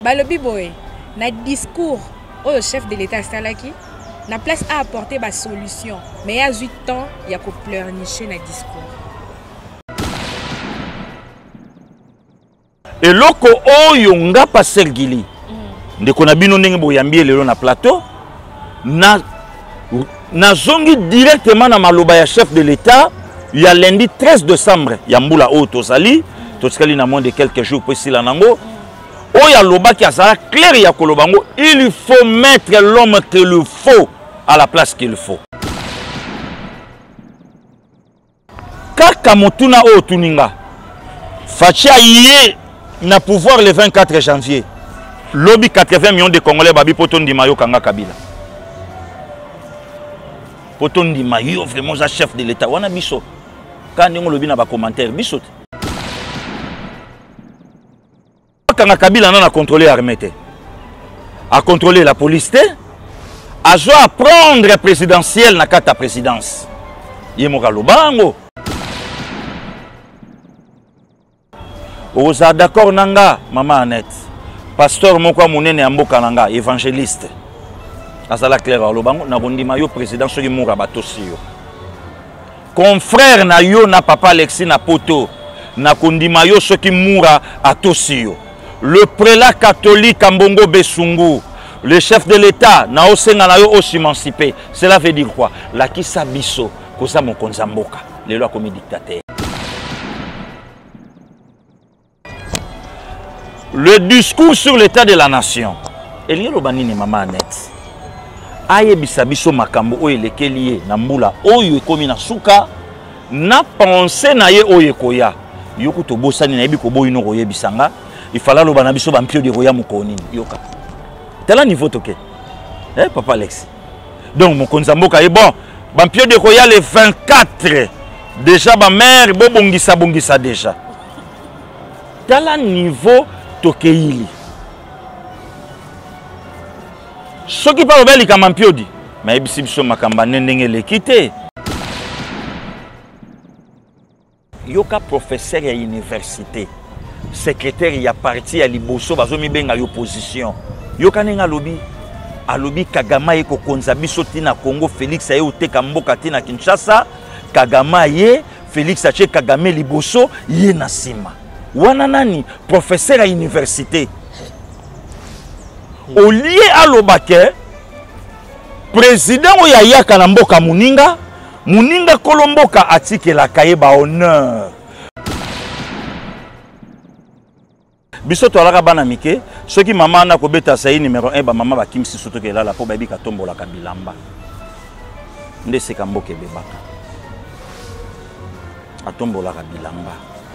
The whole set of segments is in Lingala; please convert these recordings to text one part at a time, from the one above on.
Balobi boye, na discours oyo chef de l'Etat asalaki, na place a apporter ba solutions, mais ye azwi temps ya ko pleurnicher na discours. Eloko oyo nga Pasteur Guily, ndeko na bino ndenge boyambi ye lelo na plateau, na nazongi directement na maloba ya chef de l'Etat ya lundi 13 décembre ya mbula oyo tozali, totikali na moins de quelques jours po esila nango. Oyo alobaki azala clair ya koloba yango, il faut mettre l'homme qu'il faut à la place qu'il faut. Kaka motuna oyo otuni nga, Fatshi aye na pouvoir le 24 janvier, lobi 80 millions de Congolais babi po tondima yo kanga Kabila. Po tondima yo vraiment oza chef de l'État wana biso. Ka ndenge olobi na ba commentaire biso te. Kanga Kabila nana contrôler armée te. A contrôler la police te. Azo apprendre présidentielle na kata présidence. Ye moko aloba yango. Oza d'accord na nga mama Annette. Pasteur moko ya monene ya mboka na nga, évangéliste. Azala clair aloba yango, nakondima yo président soki mura batosi yo. Confrère na yo na papa Alexis na poto, nakondima yo soki mura atosi yo. Le prélat catholique Ambongo Besungu, le chef de l'État na osenga na yo osimanciper. Cela veut dire quoi? Lakisa biso koza mokonzi ya mboka lelo akomi dictateur. Le discours sur l'état de la nation elingi eloba nini mama Annette? Ayebisa biso makambo oyo elekeli ye na mbula oyo ekomi na suka na pensée na ye oyo ekoya. Yo kutu obosani, nayebi koboyi no koyebisa nga. Il fallait aloba na biso ba mpio de koya mokolo nini. Yoka. Tala niveau toke. Papa Alex. Donc mokonzi ya mboka ye bon, ba mpio de koya le 24. Déjà ba mère bobongisa bongisa déjà. Tala niveau tokeili. Soki pa lobeli kama mpiodi, mayebisi biso makambo nde ndenge eleki te. Yoka professeur ya université, secrétaire ya parti ya liboso bazomibenga yo opposition. Yoka ndenge alobi, alobi Kagame aye kokonza biso ti na Congo, Félix aye koteka mboka ti na Kinshasa, Kagame aye, Félix atie Kagame liboso, ye na nsima. Wana nani? Professeur ya université. Au lieu aloba ke président oyo ayaka na mboka moninga, moninga kolo mboka atikelaka ye ba honneur. Biso toalaka bana mike, soki mama ana kobeta sayi numéro 1, ba mama bakimisi soto kelala po bayebi katombolaka bilamba. Nde seka mboka ebebaka. Atombolaka bilamba.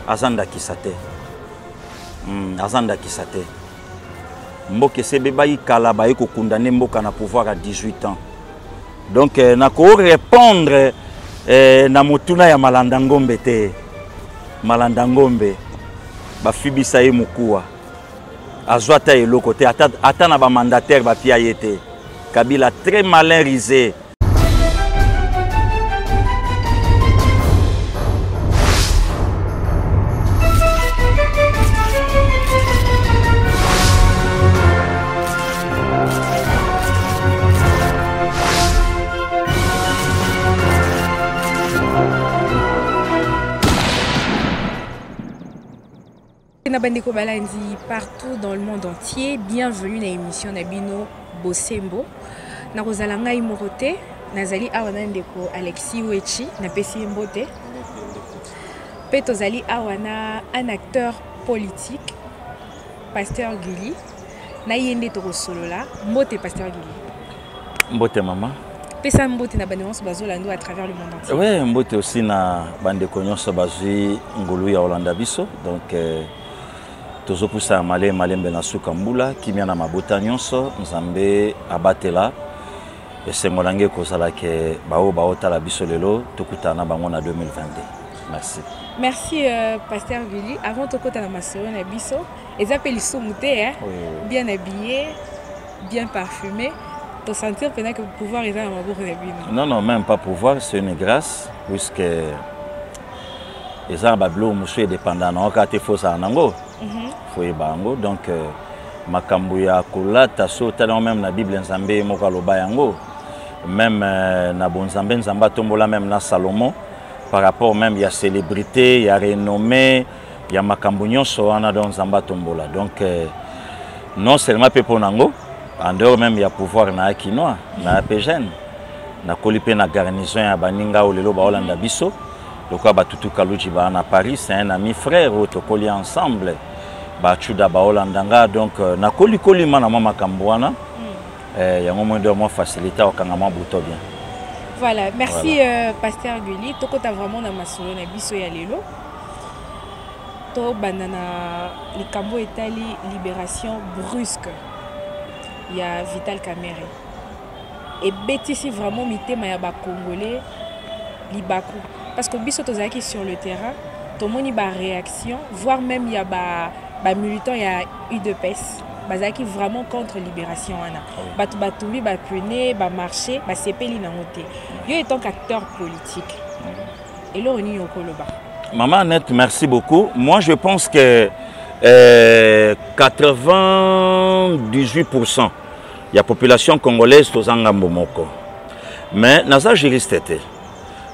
Aza ndakisa te. Aza ndakisa te. Mboka ese ebebaki kala, baye kokunda nde mboka na pouvoir à 18 ans. Donc nako répondre na motuna ya Malanda Ngombe te. Malanda Ngombe bafibisa ye mokuwa. Azwa ata eloko te, ata na ba mandataire bapia ye te. Kabila très malin risé. Na bandeko balandi partout dans le monde entier, bienvenue na émission na bino Bosembo. Na kozala ngai moko te, nazali awa na ndeko Alexis Wechi, napesi ye mbote. Pe tozali awa na un acteur politique, Pasteur Guily. Na ye nde tokosolola. Mbote Pasteur Guily. Mbote mama. Pesa mbote na bande nyonso bazolanda à travers le monde entier. Ouais, mbote aussi na bandeko nyonso bazwi ngolu ya Hollanda biso. Donc tozopusa male malembe na suka mbula, kimia na mabota nyonso, Nzambe abatela. Esengo na nge kozala ke bao baotala biso lelo tokutana na bango na 2022. Merci. Merci Pasteur Guily. Avant tokota na masolo na biso, eza pe lisumu te, hein? Oui, oui. Bien habillé, bien parfumé. Te sentir pendant que pouvoir est dans ma bouche de bino. Non, non, même pas pouvoir, c'est une grâce, puisque les arbres bleus, monsieur est dépendant, non, quand il faut ça, nango. Faut y bango. Donc, Makambo ya kolata so otali yango meme na Bible, Nzambe ye moko aloba yango. Meme na bonzambe, Nzambe atombola meme na Salomon par rapport meme ya célébrité, ya renommée, ya makambo nyonso wana, donc Nzambe atombola. Donc non seulement mpe mpo nango, en dehors même ya pouvoir na ya kinois, na ya pe jeune, nakoli mpe na garnison ya baninga oyo lelo baolanda biso, lokola batutu Kaluji baa na Paris, c'est un ami frère oyo tokoli ensemble, bachuda baolanda nga. Donc nakolikolima na mwa makambo wana. Yango moi nde mwa facilité okanga mwa bouton bien. Voilà, merci. Voilà. Pasteur Gully, tokota vraiment na masolo na biso ya lelo. Tobanda na likambo etali libération brusque ya Vital Kamerhe. Ebetisi vraiment mitema ya Bacongolais libaku, parce que biso tozalaki sur le terrain, tomoni baréaction, voire même ya bamilitant ya UDPS bazalaki vraiment contre libération wana. Bato batumbi bapneu, bamarché, basepeli nango te. Yo, étant qu'acteur politique, eloko nini okoloba? Maman Annette, merci beaucoup. Moi, je pense que 98% ya population congolaise toza ngambo moko. Mais naza juriste te.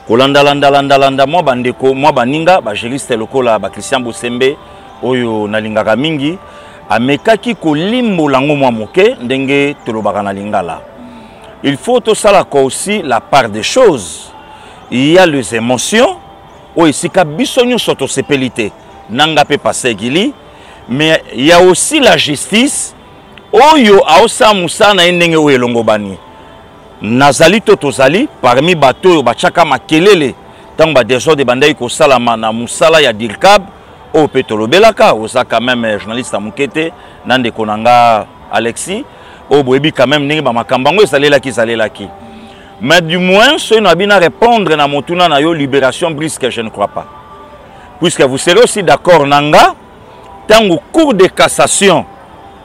Kolandalandalandalanda mwa bandeko, mwa baninga bajuriste lokola baChristian Bosembe oyo nalingaka mingi, amekaki kolimbola yango mwa moke ndenge tolobaka na lingala. Il faut tosalaka aussi la part des choses. Il y a les émotions oyo esika biso nyonso tosepeli te, nanga mpe pasteur Gili, mais il y a aussi la justice oyo aosala mosala na ye ndenge oyo elongobani. Nazali to tozali parmi bato oyo batiaka makelele ntango badésordre ebandaki kosalama na mosala ya Dircab oyo mpe tolobelaka. Oza quand même journaliste ya moke te, na ndeko na nga Alexis oyo boyebi quand même ndenge bamakambo yango ezalelaki. Mais du moins, soki na bina répondre na motuna na yo, libération brusque, je ne crois pas, puisque vous serez aussi d'accord na nga, ntango Cour de cassation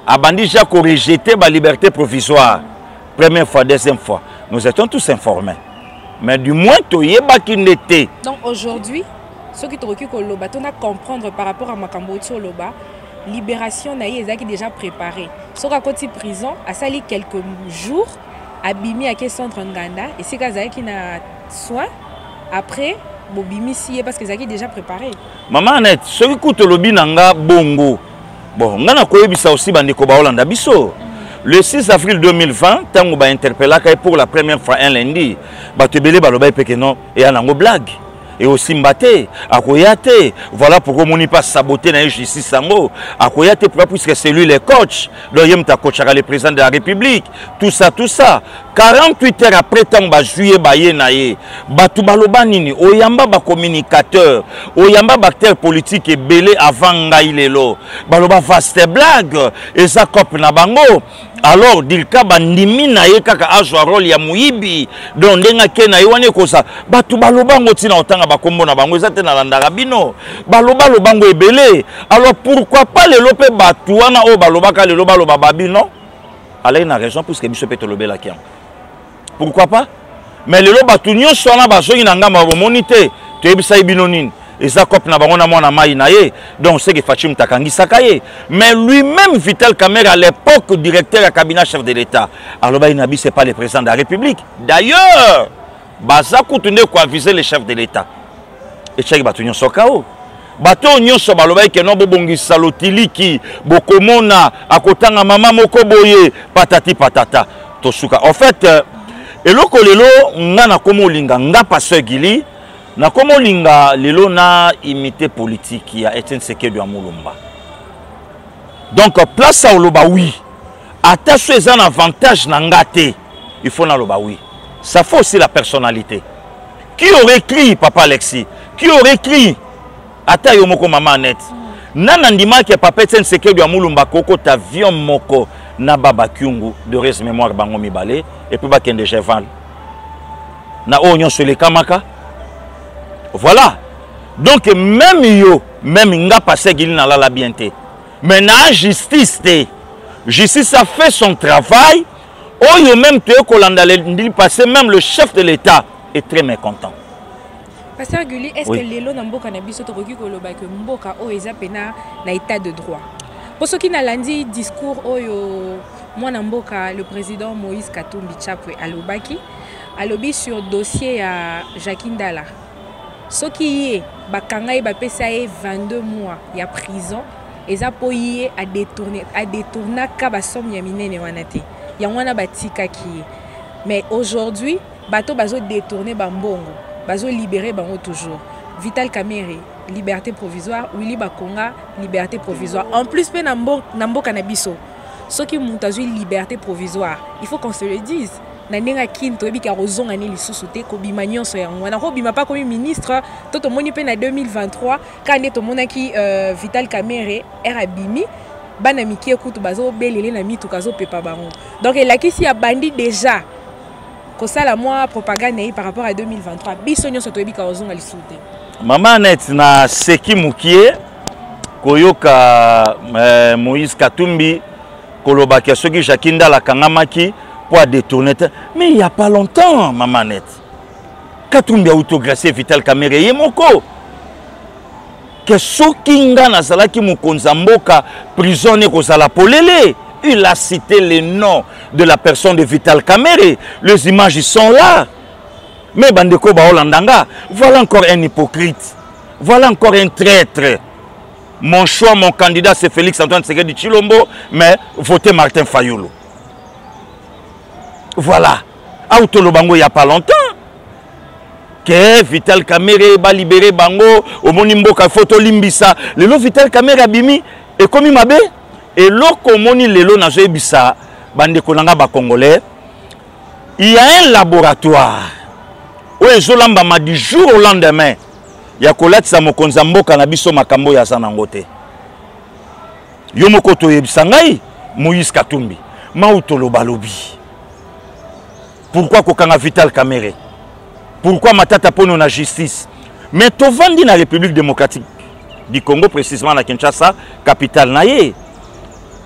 abandi ja korejeter baliberté provisoire première fois, deuxième fois, nous étions tous informés, mais du moins toyebaki nde te. Donc aujourd'hui, soki tokoki koloba, tona comprendre par rapport à makambo oti oloba, libération na ye ezalaki déjà préparé. Soki akoti prison, asali quelques jours, abimi, ake centre Nganda esika azalaki na soin, après bobimisi ye parce que ezalaki déjà préparé. Mama Annette, soki kutu olobi na nga bongo, bon, nga nakoyebisa aussi bandeko baolanda biso, le 6 avril 2020, ntango bainterpellaka ye pour la première fois, un lundi, bato ebele balobaki mpe ke non, eya nango blague, eosimba te, akoya te. Voilà pourquoi omoni mpe asabote na ye justice yango, akoya te. Pourquoi? Puisque c'est lui le coach, donc ye moto akochaka le président de la République, tout ça, tout ça. 48 heures après, ntango bazwi ye, baye na ye, bato baloba nini? Oyamba bacommunicateur, oyamba baacteur politique ebele avant ngai lelo, baloba vaste blague, eza cope na bango. Alors Dircab bandimi na ye kaka azwa rôle ya moyibi, donc ndenge ake na ye wana ekoza. Bato baloba yango, ntina kotanga bakombo na bango eza te, nalandaka bino, baloba lobango ebele. Alors pourquoi pas lelo mpe bato wana oyo balobaka lelo baloba babino alaki na raison, puisque biso mpe tolobelaki yango? Pourquoi pas? Mais lelo bato nyonso wana bazongi na ngambo, bomoni te, toyebisaki bino nini, eza cope na bango na mwana mai na ye. Donc c'est que Fatshi moto akangisaka ye. Mais lui-même Vital Kamerhe, à l'époque directeur ya cabinet chef de l'État, alobaki na bi c'est pas le président de la République. D'ailleurs baza kutu nde koavise le chef de l'État, etiaki bato nyonso kao. Bato oyo nyonso balobaki ke no, bobongisa lotiliki, bokomona akotanga mama moko boye, patati patata. Tosuka en fait eloko lelo nga nakoma olinga, nga pasteur Gili nakoma olinga lelo na imité politique ya Etienne Tshisekedi ya Mulumba. Donc place ya oloba oui, ata so eza na avantage na nga te, il faut naloba oui. Ça faut aussi la personnalité. Qui aurait cru, papa Alexis, qui aurait cru, ata yo moko mama Annette, nana ndimaki ya papa Etienne Tshisekedi ya Mulumba kokota avion moko na Baba Kyungu d'heureuse mémoire, bango mibale, et puis bakende Cheval na oyo nyonso elekamaka? Voilà. Donc même yo, même nga pasteur Gili, nalala bien te, mais na justice te, justice a fait son travail. Oyo même toye kolanda ndili passé, même le chef de l'État est très mécontent. Pasteur Guli, est-ce que lelo na mboka na biso tokoki koloba ke mboka oyo eza pena na état de droit? Mpo soki nalandi discours oyo mwana mboka le président Moïse Katumbi Chapwe alobaki, alobi sur dossier ya Jacques Ndala, soki ye bakanga ye, bapesa ye 22 mois ya prison, eza mpo ye adétournaka basomme ya minene wana te, yango wana batikaki ye. Mais aujourd'hui bato bazodétourne bambongo, bazolibere bango toujours. Vital Kamerhe, liberté provisoire. Willy Bakonga, liberté provisoire. En plus mpe na mboka na biso, soki moto azwi liberté provisoire, il faut qu'on se le dise, na ndenge akini toyebi ke akozonga ne lisusu te. Kobima nyonso yango wana, kobima mpa komi ministre to tomoni mpe na 2023 kaka nde tomonaki Vital Kamerhe ere abimi, bana mike kutu bazobelele na mituka, azopepa bango. Donc elakisi abandi déjà kosala mwa propagande na ye par rapport à 2023. Biso nyonso toyebi ka kozonga lisusu te. Mama Anet, na seki mokie koyoka Moïse Katumbi kolobaki soki Jacques Ndala akangamaki mpo adétourne te. Mais il y a pas longtemps, mama Anet, Katumbi autogracie Vital Kamerhe ye moko ke soki nga nazalaki mokonzi ya mboka, prison ne kozala polele. Il a cité le nom de la personne de Vital Kamerhe, les images sont là. Mais bandeko baolanda nga, voilà encore un hypocrite, voilà encore un traître. Mon choix, mon candidat, c'est Félix Antoine Tshisekedi Tshilombo, mais votez Martin Fayulu. Voilà. Autolo bango il y a pas longtemps ke Vital Kamerhe balibere bango, omoni mboka fo tolimbisa. Lelo Vital Kamerhe abimi, ekomi mabe. Eloko omoni lelo nazoyebisa bandeko na nga bacongolais, il y a un laboratoire oyo ezolambama du jour au lendemain ya kolatisa mokonzi ya mboka na biso makambo oyo aza nango te. Yo moko toyebisa ngai Moïse Katumbi mautolobalobi, pourquoi kokanga Vital Kamerhe? Pourquoi Matata Pono na justice? Mais tovandi na République démocratique du Congo, précisément na Kinshasa, capitale na ye.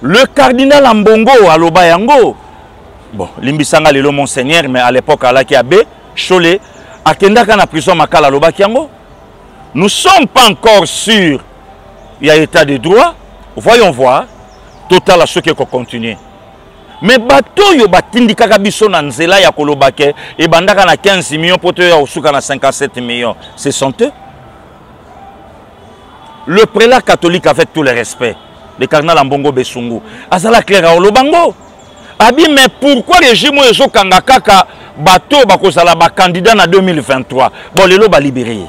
Le cardinal Ambongo aloba yango. Bon, limbisanga lelo monseigneur, mais à l'époque alaki abbé Chole, akendaka na prison Makala, alobaki yango. Nous sommes pas encore sûrs il y a état de droit. Voyons voir totala soki ekocontinue. Mais bato oyo batindikaka biso na nzela ya koloba ke ebandaka na 15 millions mpo toya kosuka na 57 millions, ce sont eux. Le prélat catholique, avec tout le respect, le cardinal Ambongo Besungu, azala clair aoloba ngo abi. Mais pourquoi régime oyo ezokanga kaka bato bakozala bacandidat na 2023? Bon, lelo balibere ye,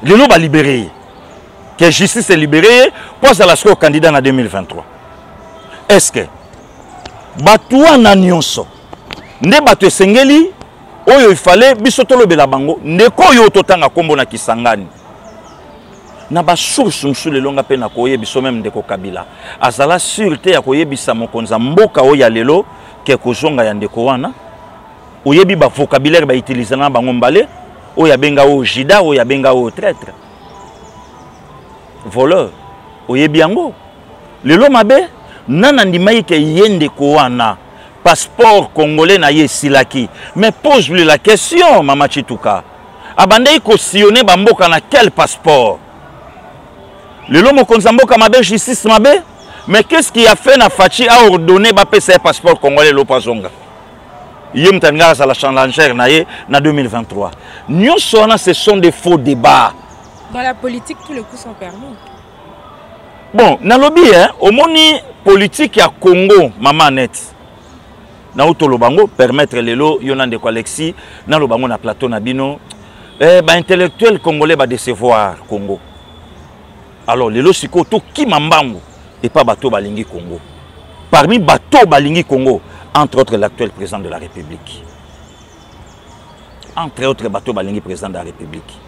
lelo balibere ye ke justice elibere ye mpo azala sikoyo candidat na 2023. Est ce que bato wana nyonso nde bato esengeli oyo ifale biso tolobela bango? Ndeko oyo totanga nkombo na Kisangani na basource mosusu, lelo nga mpe nakoyebisa meme ndeko Kabila azala sûr te ya koyebisa mokonzi ya mboka oyo ya lelo ke kozonga ya ndeko wana. Oyebi bavocabulaire bautilize na bango mbale oyo abenga oyo jida, oyo abenga oyo traître, voleur, oyebi yango. Lelo mabe nana andimaki ke ye ndeko wana passeport congolais na ye esilaki. Mais pose lui la question, mama Chituka, abandaki kosillonne bamboka na quel passeport? Lelo mokonzi ya mboka mabe, justice mabe. Mais qu'est-ce qui a fait na Fatshi a ordonné bapesa ye passeport congolais lelo po azonga? Ye moto alingaka azala challenger na ye na 2023. Nyonso wana, ce sont des faux débats. Dans la politique, tous les coups sont permis. Bon, nalobi eh, omoni politique ya Congo, mama Net, nauti oloba ngo, permettre lelo yo na ndeko Alexis naloba ngo na plateau na bino, eh, baintellectuel congolais badecevoir Congo. Alors lelo sikoyo tokima mbangu epa bato balingi Congo. Parmi bato balingi Congo, entre autres l'actuel président de la République, entre autres bato balingi président de la République,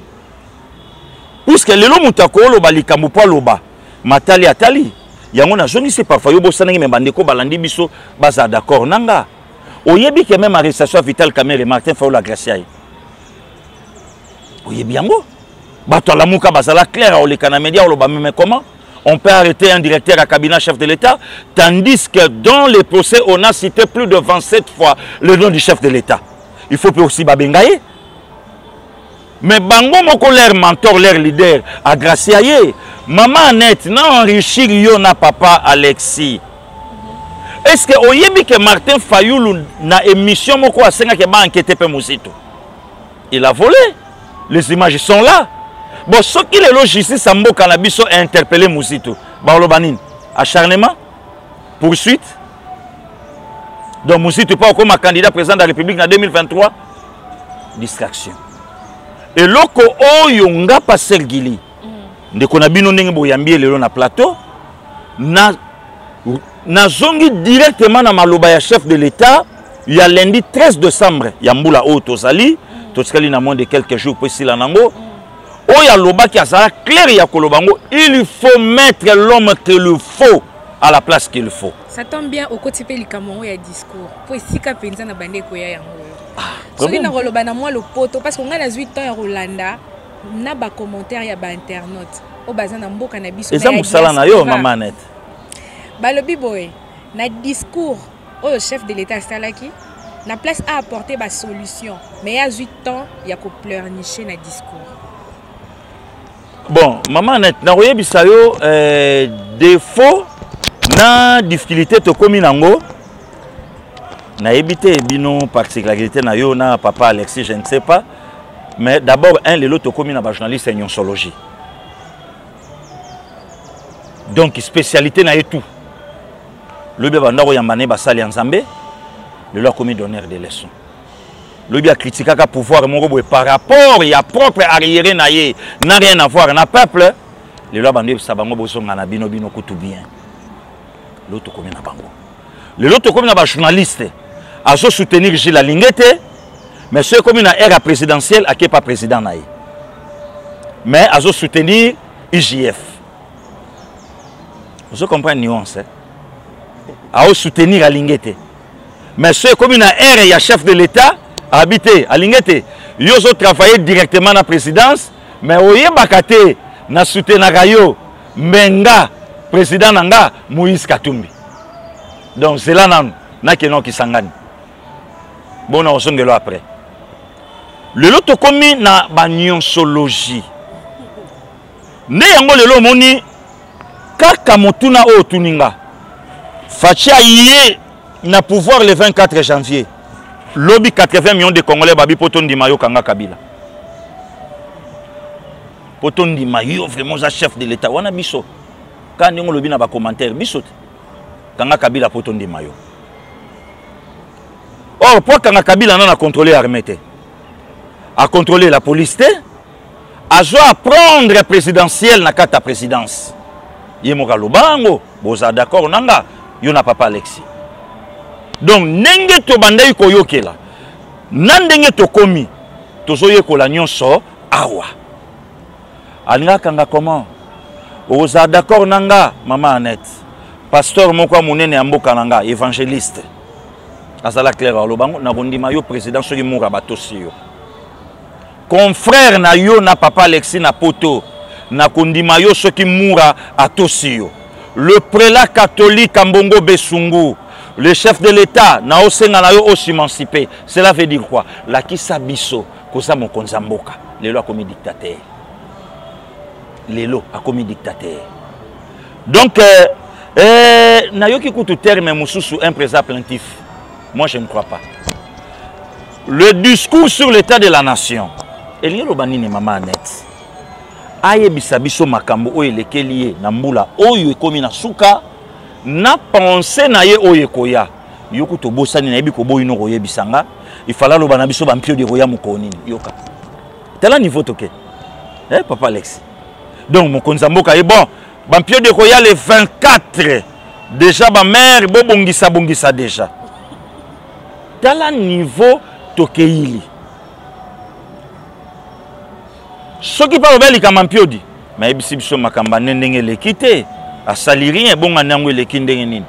puisque lelo moto akoloba likambo mpo aloba matali atali yango. Nazongisi parfois yo bosanaki, me bandeko balandi biso bazala d'accord na nga. Oyebi ke même arrestation ya Vital Kamerhe, Martin Fayulu agracia ye, oyebi yango. Bato alamuka bazala clair aoleka na média oloba. Mais comment on peut arrêter un directeur à cabinet chef de l'État, tandis que dans les procès, on a cité plus de 27 fois le nom du chef de l'État? Il faut aussi babenga ye. Mais bango moko, leur mentor, leur leader agracia ye. Mama Annette na enrichir yo na papa Alexis. Est-ce que oyebi que Martin Fayulu na émission moko asengaki ba enquêter pe Muzito? Il a volé. Les images sont là. Bon, soki lelo justice ya mboka na biso interpeller Muzito, baloba nini? Acharnement? Poursuite? Donc Muzito pas okoma candidat président de la République na 2023? Distraction. Eloko oyo nga Pasteur Gili ndeko na bino ndenge boyambi ye lelo na plateau na nazongi directement na maloba ya chef de l'état ya lundi 13 décembre ya mbula oyo tozali totikali na moins de quelques jours mpo esila nango oyo alobaki azala claire ya koloba yango il faut mettre l'homme qu'il faut à la place qu'il faut. Ça tombe bien okoti mpe likambo yango ya discours mpo esika mpenza na bande ekoya yango oyo ah, soki nakoloba na mwa lopoto parce que ngai nazwi temps ya kolanda na bacommentaire ya bainternaute oyo baza na mboka na biso. Eza mosala na yo, mama Annette. Balobi boye na discours oyo chef de l'état asalaki, na place a apporter basolution, mais ye azwi temps ya kopleurnicher na discours. Bon, mama Annette, nakoyebisa yo défaut na difficulté tokomi nango. Nayebi te bino particularité na yo na papa Alexis, je ne sais pas, mais d'abord un lelo tokomi na ba journaliste ya nyonsologie, donc spécialité na ye tout lobi abanda koyamba na ye basali ya Nzambe, lelo akomi donneur de leçons. Lobi akritikaka pouvoir moko boye par rapport ya propre arriéré na ye, n'a rien à voir na peuple. Lelo abandi oyebisa bango bozonga na bino, bino kutu bien. Lelo tokomi na bango, lelo tokomi na bajournaliste azo soutenir Gilles Alingete, mais soki ekomi na ère ya présidentielle akepa président na ye, mais azo soutenir IGF. Ozo comprendre nuance, eh? Azo soutenir Alingete, mais soki ekomi na ère ya chef de l'état abi te Alingete, yo ozo travailler directement na présidence, mais oyebaka te na soutenaka yo, mais nga président na nga Moïse Katumbi. Donc zela nanu nakende okisangani bona ozongelo après. Lelo tokomi na banyonsologie nde yango lelo omoni kaka motuna oyo otuni nga. Fatshi aye na pouvoir le 24 janvier, lobi 80 millions de Congolais babi po tondima yo kanga Kabila, po tondima yo vraiment oza chef de l'état wana. Biso kaka ndenge olobi na bacommentaire, biso te kanga Kabila po tondima yo. Or po akanga Kabila nana contrôler armée te, acontrôler la police te, azo apprendre présidentielle na kati ya présidence. Ye moko aloba yango, boza d'accord na nga yo na papa Alexis. Donc ndenge tobandaki koyokela na ndenge tokomi tozoyekola nyonso awa, alinga akanga comment? Okozala d'accord na nga, mama Annette, pasteur moko ya monene ya mboka na nga, évangéliste, azala clair, aloba yango: nakondima yo président soki mura batosi yo. Confrère na yo na papa Alexis na poto, nakondima yo soki mura atosi yo. Le prélat catholique Ambongo Besungu, le chef de l'état na osenga na yo osimancipe. Cela veut dire quoi? Lakisa biso koza mokonzi ya mboka. Lelo akomi dictateur, lelo akomi dictateur. Donc nayoki kutu terme mosusu, un président plaintif. Moi, je ne crois pas. Le discours sur l'état de la nation elingi eloba nini, mama Annette? Ayebisa biso makambo oyo elekeli ye na mbula oyo ekomi na suka, na pense na ye oyo ekoya. Yo kutu obosani, nayebi koboyi no koyebisa nga. Ifala aloba na biso bampiodi ekoya mokolo nini. Yoka, tala niveau toke, eh, papa Alex. Donc mokonzi ya mboka ye, bon, bampiodi ekoya le 24 déjà, bamare bobongisa bongisa déjà. Tala niveau tokeili. Soki mpe alobi likambo mpiodi, mayebisi biso makambo ane ndenge eleki te, asali rien, ebonga nde yango eleki ndenge nini.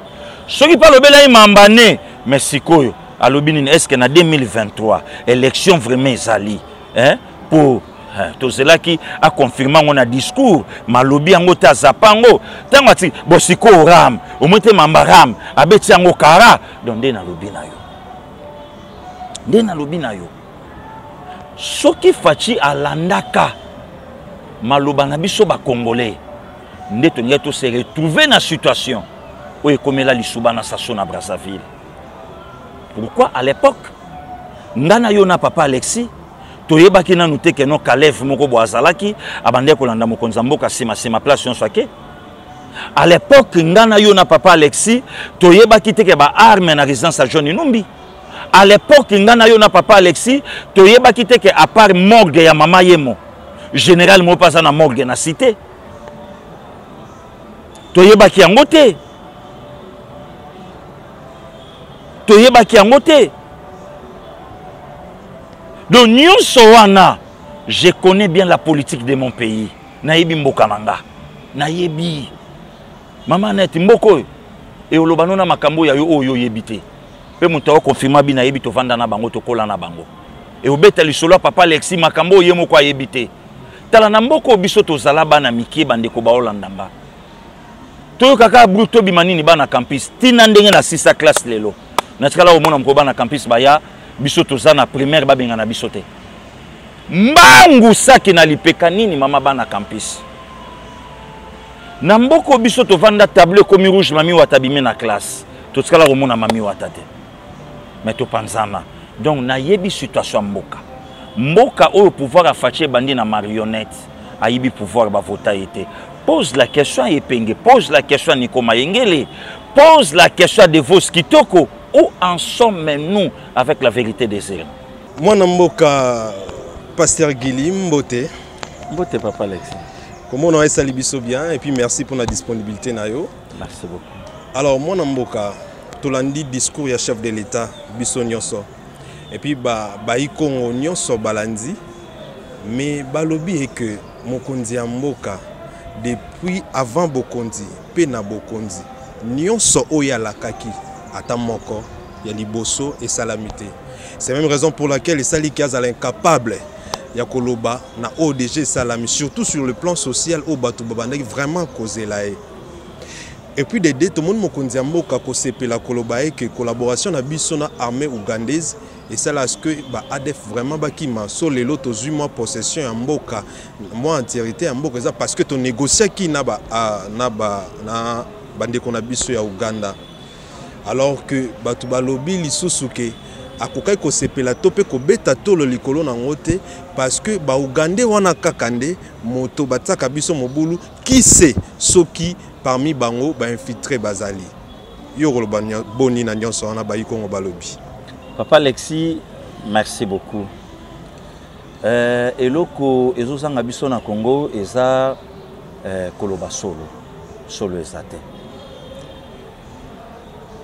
Soki mpe alobelaki mamba ne, mais sikoyo alobi nini? Est ce que na 2023 élection vraiment ezali, hein? Po tozelaki aconfirme yango na discours, malobi yango te, azapa yango ntango ati bo sikoyo ram omoi te mamba ram abeti yango kara. Donc nde nalobi na yo, nde nalobi na yo, soki Fatshi alandaka maloba na biso bacongolais. Nde tolingaki to se retrouver na situation oyo ekomela lisuba na Sassou na Brazzaville. Pourquoi à l'époque nga na yo na papa Alexis toyebaki nanu te ke no Kalev moko bo azalaki abandaki kolanda mokonzi ya mboka nsima nsima place nyonso ake. À l'époque nga na yo na papa Alexis toyebaki te ke ba armes na résidence ya John Numbi. À l'époque nga na yo na papa Alexis toyebaki te ke à part morgue ya mama Yemo, général moko aza na morgue na cité. Toyebaki yango te. Toyebaki yango te. Donc nyonso wana, je connais bien la politique de mon pays. Nayebi mboka na nga. Nayebi. Mama Annette, mboka oyo eoloba no na makambo ya yo oyo oyebi te. Pe moto ayo confirma bi nayebi tovanda na bango, tokola na bango. Eobeta lisolo ya papa Alexis makambo oyo ye moko ayebi te. Tala na mboka oyo biso tozala bana mikie, bandeko baolanda nga. Toyoka kaka bruit tobima nini bana campus. Tina ndenge na sisa classe lelo. Natikala komona moko bana campus baya biso toza na primaire babenga na biso te. Mbangu saki na lipeka nini mama bana campus. Na mboko biso tovanda tableau ekomi rouge mami wata bimi na classe. Totikala komona mami wata te. Mais topanzana. Donc nayebi situation ya mboka. Mboka oyo pouvoir ya Fatshi ebandi na marionnette. Ayibi pouvoir ba vota ye te. Pose la question à Epenge, pose la question à Nico Mayengele, pose la question à Devos Kitoko. Où en sommes-nous avec la vérité des urnes? Mwana mboka Pasteur Guily Mbote. Mbote papa Alexis. Comment on a esali biso bien et puis merci pour la disponibilité na yo. Merci beaucoup. Alors mwana mboka tolandi discours ya chef de l'État biso nyonso. Et puis ba bayi Congo nyonso balandi mais balobi est que mokonzi ya mboka depuis avant bokonzi pe na bokonzi nyonso oyo alakaki ata moko ya liboso esalami te. C'est même raison pour laquelle esaliki azala incapable ya koloba na oyo déjà esalami, surtout sur le plan social oyo bato babandaki vraiment kozela ye. Et puis de deux, tomoni mokonzi ya mboka kosepela koloba ye que collaboration na biso na armée ougandaise esala à ce que ba ADF vraiment bakima. So lelo tozwi mwa possession ya mboka, mwa entièreté ya mboka eza parce que to négociaki na ba, a, na ba, na bandeko na biso ya Ouganda. Alors que bato balobi lisusu ke akokaki kosepela to pe kobeta tolo likolo na ngo te parce que ba Ougandais wana kaka nde moto batiaka biso mobulu, qui sait soki parmi bango ba infiltré bazali. Yo koloba boni na nyonso wana bayi Kongo balobi. Papa Alexis, merci beaucoup. Eloko ezozanga biso na Congo eza koloba solo. Solo eza te.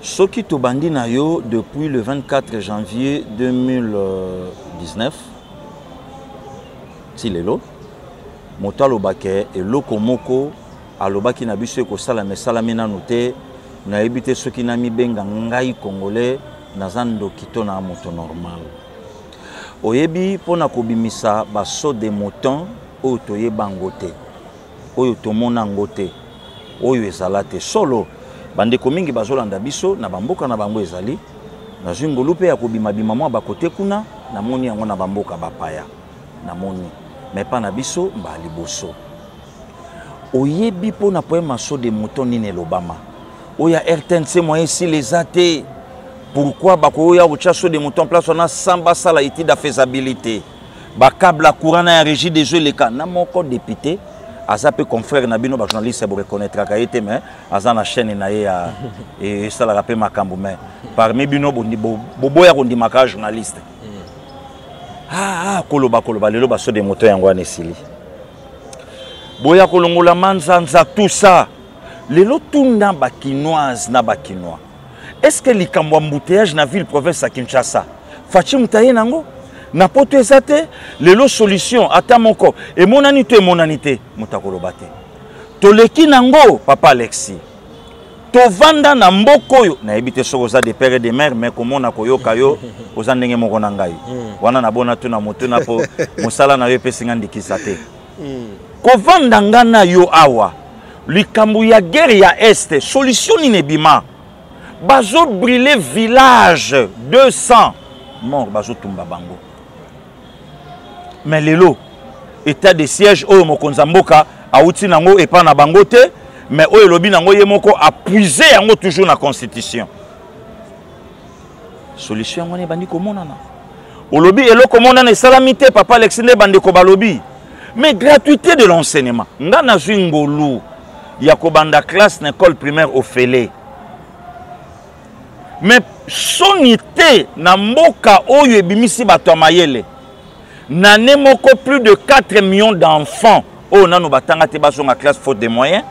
Soki tobandi na yo depuis le 24 janvier 2019 ti lelo, moto alobake eloko moko alobaki na biso ekosalama esalami nanu te, nayebi te soki namibenga ngai Congolais naza ndoki to na moto normal. Oyebi mpona kobimisa ba saut de mouton oyo toyeba yango te, oyo tomona yango te, oyo ezala te. Solo bandeko mingi bazolanda biso na bamboka na bango ezali, nazwi ngolu mpe ya kobima-bima mwa bakote kuna, namoni yango na bamboka bapaya, namoni mais pa na biso mba liboso. Oyebi mpona poème ya saut de mouton nini elobama? Oyo ya RTNC moyen esila eza te. Pourquoi bakoya kotia saut de mouton place wana sans basala étude ya faisabilité? Ba câble ya courant na ya régie des eaux eleka. Na moko député aza pe confrère na bino ba journaliste bo reconnaîtraka ye te, mais aza na chaîne na ye ya esalaka pe makambo, mais parmi bino boboya kondimaka journaliste. Ah, ah, koloba, koloba lelo ba saut de mouton yango wana esili. Boya kolongola manzanza tout ça. Lelo tunda ba kinoise na ba kinois. Est-ce que likambo ya embouteillage na ville province ya Kinshasa Fatshi mutaye nango na poto eza te? Lelo solution ata moko emonani to emonani te, moto akoloba te. Toleki nango papa Alexis. Tovanda na mboka oyo nayebi te soki oza de père et de mère, mais komona koyoka yo oza ndenge moko na ngai. Wana nabona tuna motuna po mosala na yo epesi nga ndikisa te. Kovanda nga na yo awa likambo ya guerre ya Est, solution nini ebima? Bazo brûler village 200 morts bazo tumba bango. Mais lelo état de siège oyo mokonzi ya mboka Awuti nango epa na bango te, mais oyo elobi nango ye moko apuise yango toujours na constitution. Solution yango wana ebandi komonana. Olobi eloko monana esalami te, papa Alexis, nde bandeko balobi. Mais gratuité de l'enseignement, nga nazwi ngolu ya kobanda classe na école primaire ofele. Mais soni te na mboka oyo ebimisi bato ya mayele. Na année moko plus de 4 millions d'enfants oyo nanu batanga te bazonga classe faute de moyens.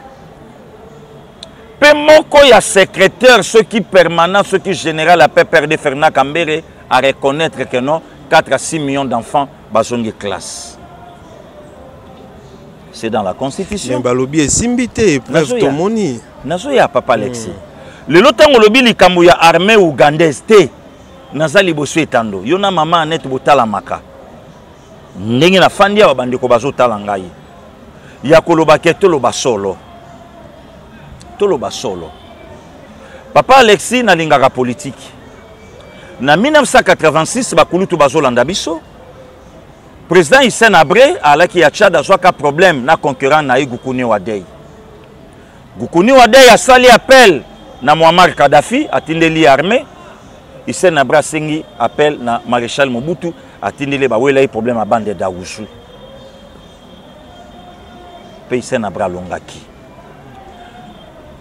Pe moko ya secrétaire soki permanent soki général ya PPRD Fernand Kambere a reconnaître que non, 4 à 6 millions d'enfants bazongi classe. C'est dans la constitution. Mais balobi esimbi te, preuve tomoni. Nazoya papa Alexis. Lelo tango lobi likambo ya armée ougandaise te. Naza liboso etando. Yo na mama Annette botalamaka. Ndenge na fandi awa bandeko bazotala ngai. Ya koloba ke toloba solo. Toloba solo. Papa Alexis nalingaka politique. Na 1986 bakulutu bazolanda biso. Président Hissène Habré alaki ya Tchad azwaka problème na concurrent na ye Goukouni Wadei. Goukouni Wadei asali appel na Muammar Kadhafi atindeli armée. Hissène Habré asengi appel na Maréchal Mobutu atindeli bawela ye problème ya bande d'Aouzou. Pe Hissène Habré alongaki.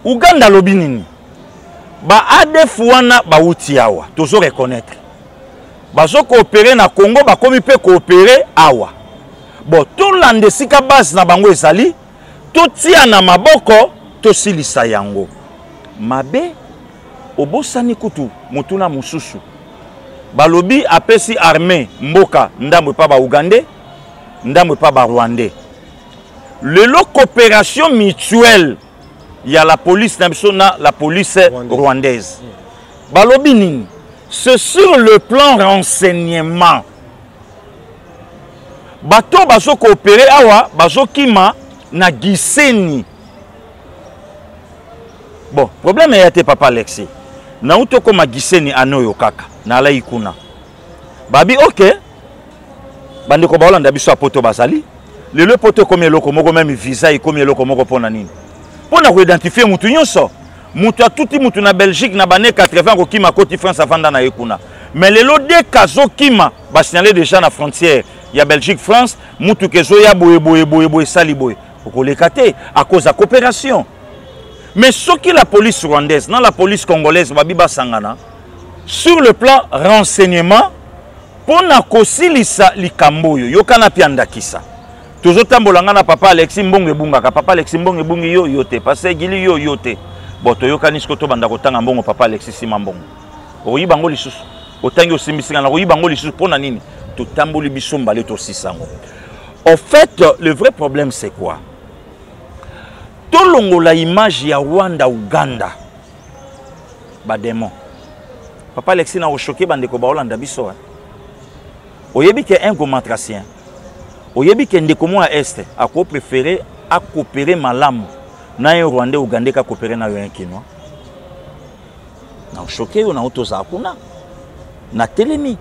Uganda alobi nini? Ba ADF wana bawuti awa, tozo reconnaître. Bazo coopérer na Congo, bakomi pe coopérer awa. Bon, tolanda esika base na bango ezali, totia na maboko, tosilisa yango. Mabe, obosani kutu motuna mosusu. Balobi apesi armée mboka ndambo epa ba Ougandais, ndambo epa ba Rwandais. Lelo coopération mutuelle ya la police na biso na la police rwandaise. Balobi nini? C'est sur le plan renseignement. Bato bazo coopérer awa, bazo kima na Gisenyi. Bon, problème ya te papa Alexis. Na uto koma Gisenyi anoyo kaka, na alai kuna. Babi OK. Bandeko baolanda biso ya poto bazali. Lelo poto ekomi eloko moko, même visa ekomi eloko moko pona nini? Pona ko identifier mutu nyonso. Mutu atuti mutu na Belgique na bane 80 kokima koti France avanda na ye kuna. Mais lelo dès kazokima ba signaler déjà na frontière ya Belgique France, mutu kezoya boye boye boye boye sali boye. Okoleka te à cause ya coopération. Mais soki la police rwandaise na la police congolaise babi basangana sur le plan renseignement pona kosilisa likambo oyo, yokana pia ndakisa. Tozotambola nga na papa Alexis, mbongo ebungaka. Papa Alexis, mbongo ebungi yo, yo te. Pasteur Gili, yo, yo te. Bon, toyokani siko tobanda kotanga mbongo papa Alexis sima mbongo. Okoyiba ngo lisusu. Otangi osimbisi nga, nakoyiba ngo lisusu pona nini? Totamboli biso mbale tosisa ngo. En fait, le vrai problème c'est quoi? Tolongola image ya Rwanda, Ouganda. Ba démons. Papa Alexis na ochoqué bandeko ba Hollande biso. Hein. Oyebi ke un gomatracien. Oyebi ke ndeko mo ya Est ako préférer a coopérer malamu na un Rwandais Ougandais ka coopérer na yo un Kinois. Na choqué yo na otoza kuna. Na telemi.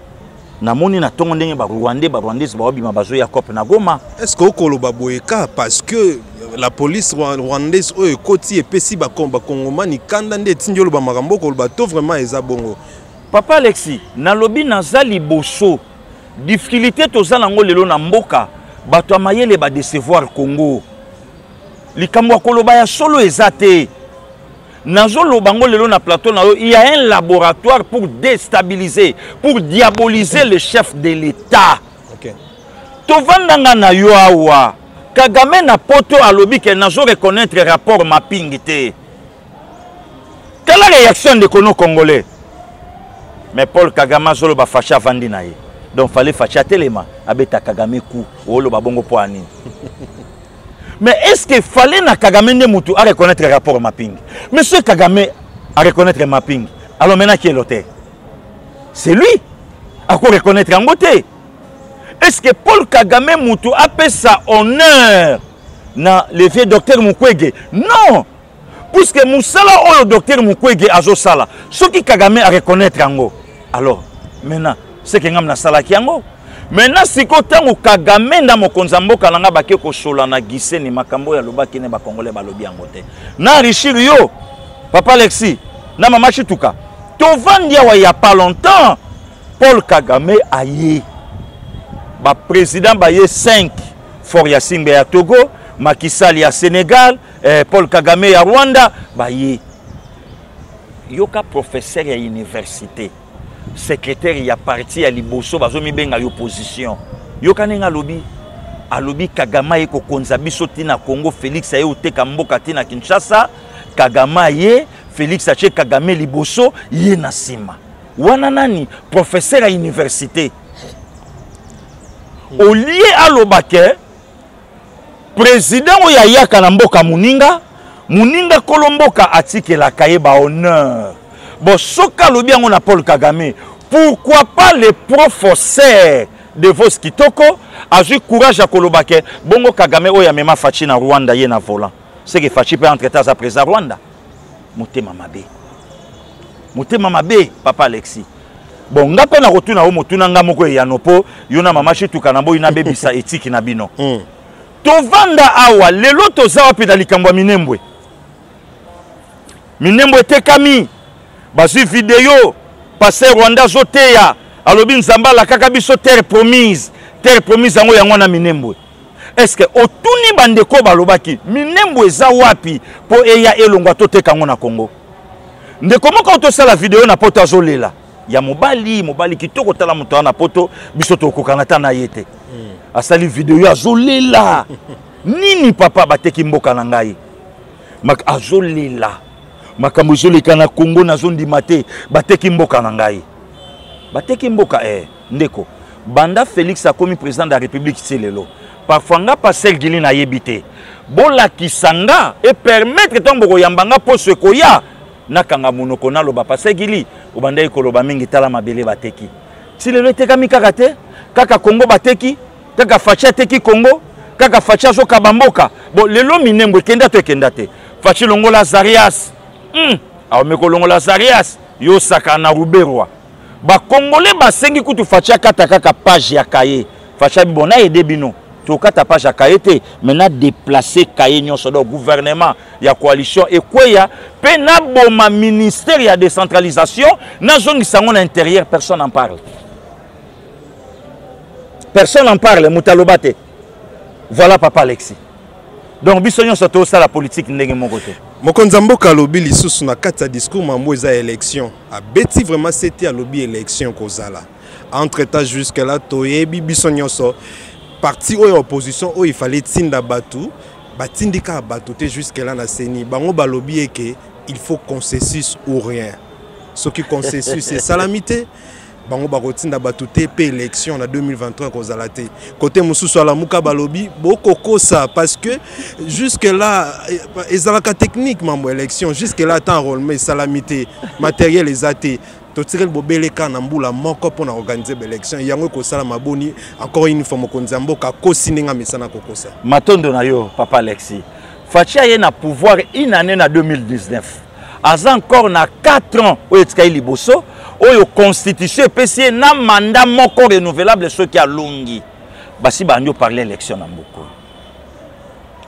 Namoni na tongo ndenge ba Rwandais ba Rwandais ba obima bazo ya cop na Goma. Est-ce que okoloba boye ka parce que la police rwandaise oyo ekoti epesi ba Kongomani kanda nde etindi oloba makambo okoloba to vraiment eza bongo? Papa Alexis, nalobi naza liboso. Difficulté toza nango lelo na mboka, bato ya mayele ba décevoir Congo. Likambo ya koloba ya solo eza te. Nazoloba ngo lelo na plateau na yo, il y a un laboratoire pour déstabiliser, pour diaboliser le chef de l'État. Okay. Tovandanga na yo awa. Kagame na poto alobi ke nazo reconnaître rapport mapping te. Tala réaction ndeko no congolais. Mais Paul Kagame azoloba Fachi avandi na ye. Donc fallait Fachi atelema abeta Kagame coup oloba bongo po nini. Mais est-ce que fallait na Kagame nde mutu a reconnaître rapport mapping? Monsieur Kagame a reconnaître mapping. Alors maintenant qui est l'auteur? C'est lui. A quoi reconnaître en beauté? Est-ce que Paul Kagame mutu apesa honneur na le vieux docteur Mukwege? Non. Puisque musala oyo docteur Mukwege azosala, soki Kagame a reconnaître yango, alors maintenant c'est que ngam na salaki yango. Maintenant sikoyo ntango Kagame na mokonzi ya mboka na nga bake kosola na Giseni, makambo oyo alobaki ne bakongole balobi yango te. Na enrichir yo papa Alexis na mama Chituka, tovandi awa ya pas longtemps, Paul Kagame aye, ba président baye 5, Faure Gnassingbé ya Togo, Macky Sall ya Sénégal, Paul Kagame ya Rwanda, baye. Yoka professeur ya université, secrétaire ya parti ya liboso bazomibenga yo opposition. Yoka ndenge alobi, alobi Kagame aye kokonza biso ti na Congo, Félix aye oteka mboka ti na Kinshasa, Kagame aye, Félix atie Kagame liboso, ye na nsima. Wana nani? Professeur ya université. Olie aloba ke président oyo ayaka na mboka moninga, moninga kolo mboka atikelaka ye ba honneur. Bon, soki alobi yango na Paul Kagame, pourquoi pas les professeurs de Vos Kitoko azwi courage ya koloba ke bongo Kagame oyo amema Fatshi na Rwanda ye na volant. C'est que Fatshi peut entre temps aza président Rwanda. Motema mabe. Motema mabe papa Alexis. Bon, nga pe na kotuna yo motuna nga moko eyano po yo na mama Chituka na boyi na bebisa etiki na bino. Tovanda awa lelo toza wapi na likambo ya Minembwe? Minembwe etekami, bazwi video pasteur Rwanda azoteya, alobi Nzambe alakaka biso terre promise, terre promise yango yango na Minembwe. Est-ce que otuni bandeko balobaki Minembwe eza wapi po eya elongwa toteka yango na Congo? Ndeko moko tosala video na poto azolela ya mobali, mobali kitoko, tala moto wana na poto, biso tokokana ta na ye te. Asali video azolela nini papa bateki mboka na ngai, azolela makambo ezoleka na Congo, nazondima te, bateki mboka na ngai, bateki mboka. Ndeko, banda Félix akomi président de la République ti lelo, parfois nga pasteur Gili nayebi te, bolakisa nga e permettre ntango bokoyamba nga poso ekoya nakanga monoko naloba pasteur Gili obandaki koloba mingi, tala mabele bateki ti lelo etekami kaka te, kaka Congo bateki, kaka Fatshi ateki Congo, kaka Fatshi azokaba mboka. Bon, lelo Minembwe ekenda to ekenda te? Fatshi longola Azarias, aomi kolongola Azarias, yo saka na Ruberwa. Ba Congolais basengi kutu Fatshi akata kaka page ya cahier. Fatshi abi bon na aider bino, tokata page ya cahier te, mais na déplacer cahier nyonso, donc gouvernement ya coalition ekweya pe na boma ministère ya décentralisation, nazongisa yango na intérieur, personne n'en parle. Personne n'en parle, moto aloba te. Voilà papa Alexis. Donc biso nyonso tosala politique ndenge moko te. Mokonzi ya mboka alobi lisusu na kati ya discours mambo eza élection. Abeti vraiment sete, alobi élection kozala. Entre temps jusque là toyebi biso nyonso parti oyo opposition oyo il fallait tinda batu, batindika batu te jusque là na CENI. Bango balobi eke il faut consensus ou rien. Soki consensus esalami te, bango bakotinda bato te pe élection na 2023 kozala te. Côté mosusu alamuka balobi bokokosa parce que jusque là ezalaka technique mambo élection, jusque là ata enrôlement esalami te, matériel eza te, totikali bobeleka na mbula moko mpona organiser ba élection yango ekosala maboni. Encore une fois mokonzi ya mboka akosi ndenge amesana kokosa. Matondo na yo papa Alexis. Fatshi aye na pouvoir une année na 2019, aza encore na 4 ans oyo etikali liboso, oyo constitution epesi ye na mandat moko renouvelable soki alongi. Basi bandi oparle élection na mboka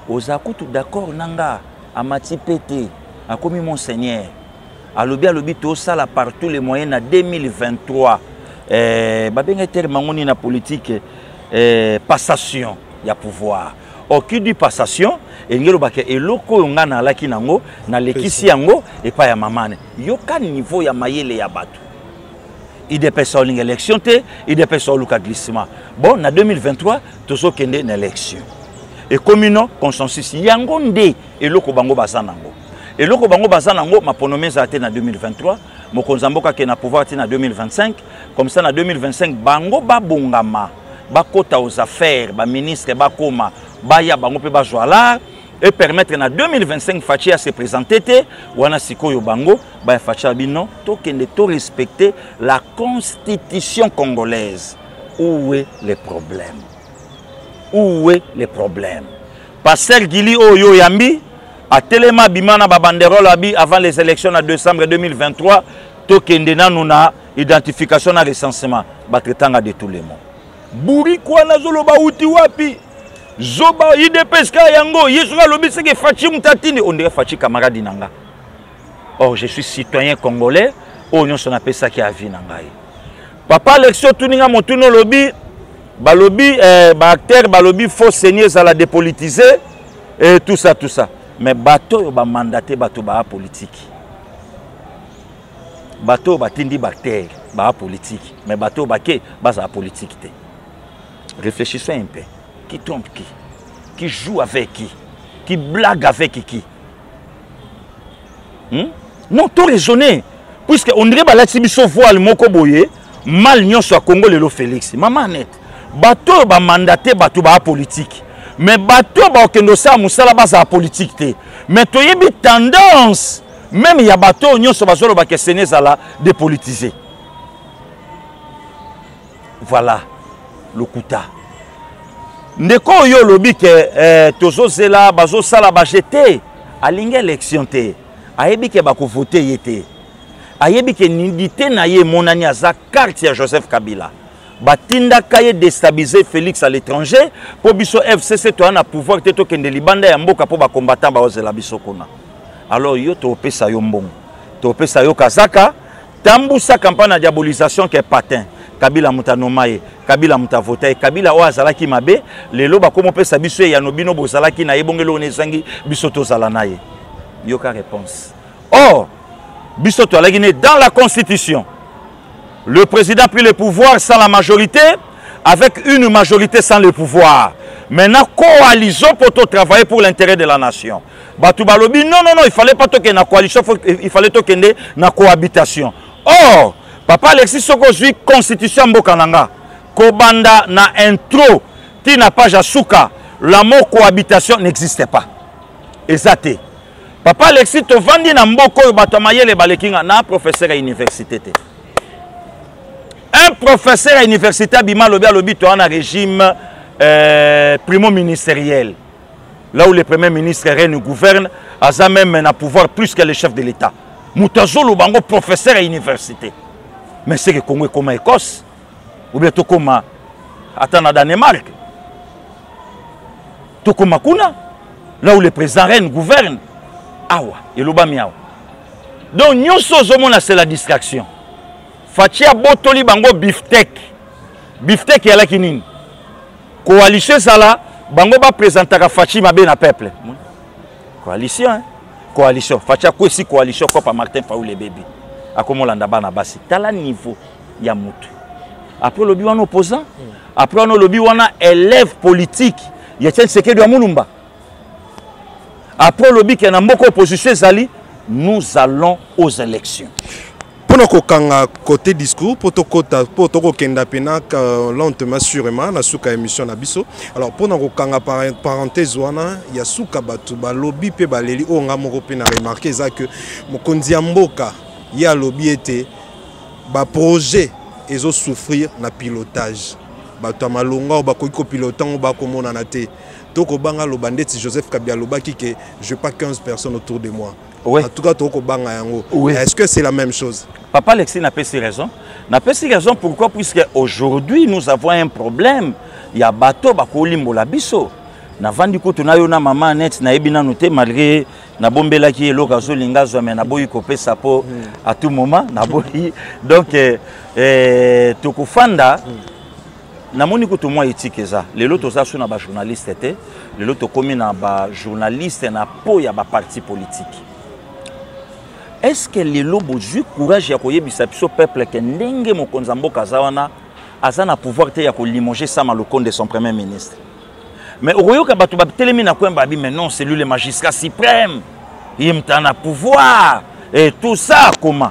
oyo. Oza kutu d'accord na nga, amati pete, akomi monseigneur. Alobi, alobi tosala par tous les moyens na 2023. Babenga terme yango nini na politique, passation ya pouvoir. Or, qui dit passation, elingi elobaka eloko oyo nga nalaki nango, nalekisi yango epai ya mamane. Yoka niveau ya mayele ya bato. UDPS olinga élection te, UDPS oluka glissement. Bon, na 2023 tozokende na élection. Ekomi no consensus yango nde eloko bango baza nango. Eloko bango baza nango maponome ezala te na 2023, mokonzi ya mboka ake na pouvoir te na 2025, comme ça na 2025 bango babongama, bakota aux affaires, ba ministre bakoma, baya bango pe bazwa l'art et permettre na 2025 Fatshi à se présenter te, wana sikoyo bango ba Fatshi bino tokende to respecter la constitution congolaise. Où est le problème? Où est le problème? Pasteur Gili oyo yambi atelema bima na ba banderole abi avant les élections na décembre 2023 tokende nanu na identification na recensement, batretanga de tous les mots. Bourrique wana azoloba auti wapi? Zoba UDPS ka yango, ye soki alobi seke Fatshi moto atindi, on dirait Fatshi camarade na nga. Or je suis citoyen congolais, oyo nyonso napesaki avis na ngai. Papa Alexis otuni nga motuna olobi balobi eh, ba acteurs balobi faux CENI ezala dépolitisé et tout ça tout ça. Mais bato oyo ba mandaté bato ba politique. Bato oyo batindi ba acteurs ba politique, mais bato oyo bake bazala politique te. Réfléchissons un peu. Qui trompe qui? Qui joue avec qui? Qui blague avec qui? Non, to raisonner. Puisque on dirait balati biso voile moko boye, mal nyonso ya Congo lelo Félix. Maman Annette, bato ba mandaté bato ba politique. Mais bato ba okendo sa musala baza politique te. Mais toyebi tendance même ya bato nyonso bazoloba ke CENI ezala dépolitisé. Voilà lokuta. Ndeko oyo olobi ke eh, tozozela bazosala baje te, alingi élection te, ayebi ke bakovote ye te, ayebi ke nudité na ye emonani aza carte ya Joseph Kabila. Batindaka ye déstabiliser Félix à l'étranger po biso FCC toya na pouvoir te, tokende libanda ya mboka po ba combattant baozela biso kuna. Alors yo topesa yo mbongo, topesa yo kazaka, tambusa campagne ya diabolisation ke patin. Kabila moto anoma ye, Kabila moto avota ye, Kabila oyo azalaki mabe, lelo bakomopesa biso eyano bino bozalaki na ye, bongo eloko ezangi biso tozala na ye. Yoka réponse. Or, biso toalaki ne dans la constitution. Le président prit le pouvoir sans la majorité, avec une majorité sans le pouvoir. Maintenant, coalisons pour travailler pour l'intérêt de la nation. Bato balobi, non, non, non, il fallait pas toquer na coalition, il fallait toquer na cohabitation. Or, papa Alexis soko zui constitution mboka nanga, kobanda na intro, ti na page asuka, la mot cohabitation n'existe pas. Ezate. Papa Alexis tovandi na mboko oyo bato ya mayele baleki nga na professeur ya université te. Un professeur ya université abima alobi alobi toa na régime primo ministériel. Là où le premier ministre règne gouverne, aza même na pouvoir plus que le chef de l'État. Moto azoloba yango professeur ya université. Mais c'est que Congo ekoma Écosse ou bien tokoma ata na Danemark. Tokoma kuna là où le président règne gouverne. Awa elobami awa. Donc nyonso ozomona c'est la distraction. Fatshi abotoli bango beefsteak. Beefsteak eyalaki nini? Coalition ezala bango ba présentaka Fatshi mabe na peuple. Coalition hein? Coalition Fatshi akwesi coalition kopa Martin Fayulu baby. Akomolanda bana basi. Tala niveau ya mutu. Après lobi wana opposant, après wana lobi wana élève politique ya Etienne Tshisekedi wa Mulumba. Après lobi ke na mboka opposition ezali, nous allons aux élections. Mpona kokanga côté discours, po tokota, po tokokenda pena lentement sûrement na suka émission na biso. Alors mpona kokanga parenthèse wana ya suka, bato balobi pe baleli oyo nga moko pe na remarqué eza que mokonzi ya mboka ye alobi ete ba projet ezo souffrir na pilotage. Bato ya malonga oyo bakoki kopilote yango bakomonana te. Tokobanga loba ndeti Joseph Kabila alobaki ke je pas 15 personnes autour de moi. Ouais. En tout cas, tokobanga yango. Ouais. Est-ce que c'est la même chose? Papa Alexis n'a pas si raison. N'a pas si raison pourquoi? Puisque aujourd'hui nous avons un problème. Il y a bateau bakolimbola biso. Na vandi kutu na yo na maman Annette na yebi nanu te malgré na bombelaki eloko azolinga azwa mais naboyi kopesa po à tout moment naboyi. Donc tokofanda namoni kutu mwa éthique eza. Lelo toza so na ba journaliste te. Lelo tokomi na ba journaliste na po ya ba parti politique. Est-ce que lelo bozwi courage ya koyebisa biso peuple ke ndenge mokonzi ya mboka aza wana aza na pouvoir te ya kolimoger Sama Lukonde son premier ministre? Mais okoyoka bato batelemi na coin babi, mais non, c'est lui le magistrat suprême, ye moto aza na pouvoir et tout ça comment?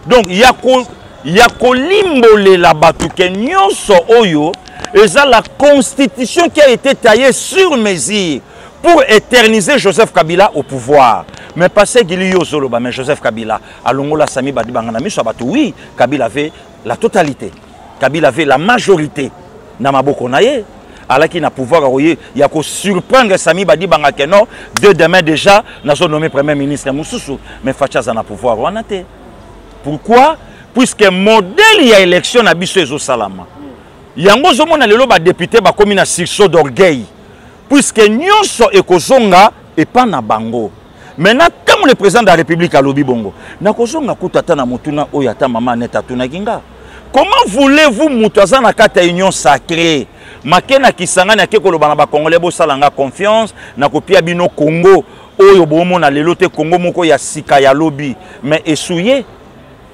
Donc ya ko ya kolimbolela bato ke nyonso oyo eza la constitution qui a été taillée sur mesure pour éterniser Joseph Kabila au pouvoir. Mais passé Gili Yozoloba, mais Joseph Kabila alongola Sami Badibanga na miso bato, oui, Kabila avait la totalité. Kabila avait la majorité na maboko na ye. Alaki na pouvoir oye ya ko surprendre Sami Badibanga que non, deux demain déjà nazo nommé premier ministre mususu, mais Fatshi aza na pouvoir wana te. Pourquoi? Puisque modèle ya élection na biso ezo salama. Yango ozomona lelo badepute bakomi na sursaut d'orgueil, puisque nyonso ekozonga epa na bango. Maintenant, ntango le président de la République alobi bongo, nakozonga kutu ata na motuna oyo ata mama Annette atunaki nga. Comment voulez-vous moto aza na kati ya union sacrée, make na Kisangani ake koloba na bacongolais bosala nga confiance, nakopia bino Congo oyo bomona lelo te, Congo moko ya sika ya lobi, mais esouye